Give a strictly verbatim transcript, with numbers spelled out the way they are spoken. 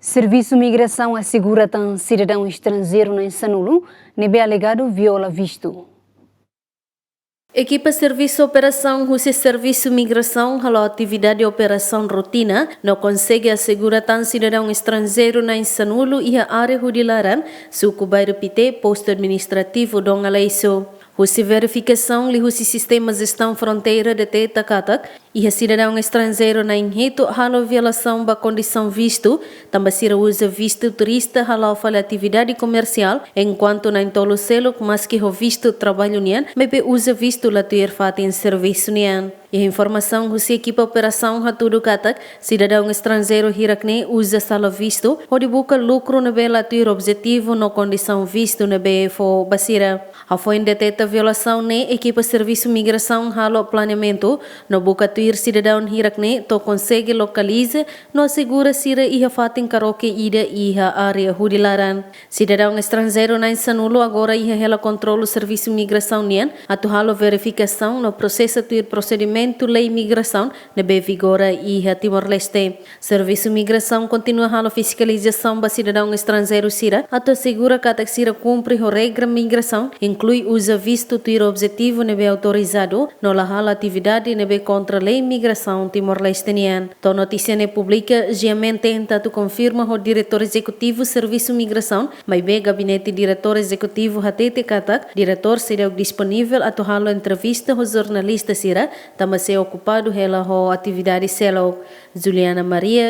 Servisu Migrasaun asegura tan sidadaun estranjeiru na'in sanulu ne'ebé alegadu viola vistu. Ekipa Servisu Operasaun husi Servisu Migrasaun halo atividade operasaun rotina no konsege asegura tan sidadaun estranjeiru na'in sanulu iha área hudi laran, suku Bairru Pité, Postu Administrativu Dom Aleixo. Husi verifikasaun liuhusi sistema jestaun fronteira deteta katak iha sidadaun estranjeiru na'in hitu halo violasaun ba kondisaun vistu, tanba sira uza vistu turista hala'o fali atividade komersiál, enkuantu na'in tolu seluk maski ho vistu traballu nian, maibé uza vistu la tuir fatin servisu nian. Iha informasaun husi ekipa operasaun hatudu katak sidadaun estranjeiru hirak-ne'e uza sala vistu hodi buka lukru ne'ebé la tuir objetivu no kondisaun vistu ne'ebé fó ba sira. Hafoin deteta violasaun ne'e, ekipa Servisu Migrasaun halo planeamentu no buka tuir sidadaun hirak-ne'e to'o konsege lokaliza no asegura sira iha fatin karoke ida iha área hudi laran. Sidadaun estranjeiru na'in sanulu agora iha hela kontrolu Servisu Migrasaun nian atu halo verifikasaun no prosesa tuir prosedimentu lei migrasaun ne'ebé vigora iha Timor-Leste. Servisu Migrasaun kontinua halo fiskalizasaun ba sidadaun estranjeiru sira atu asegura katak sira kumpre ho regra migrasaun, inklui uza vistu tuir objetivu ne'ebé autorizadu no la halo atividade ne'ebé kontra lei migrasaun Timor-Leste nian. To'o notísia ne'e publika, GMN tenta atu konfirma ho Diretór Ezekutivu Servisu Migrasaun, maibé Gabinete Diretór Ezekutivu hatete katak diretór seidauk disponivel atu halo entrevista ho jornalista sira, tanba sei okupadu hela ho atividade seluk. Juliana Maria,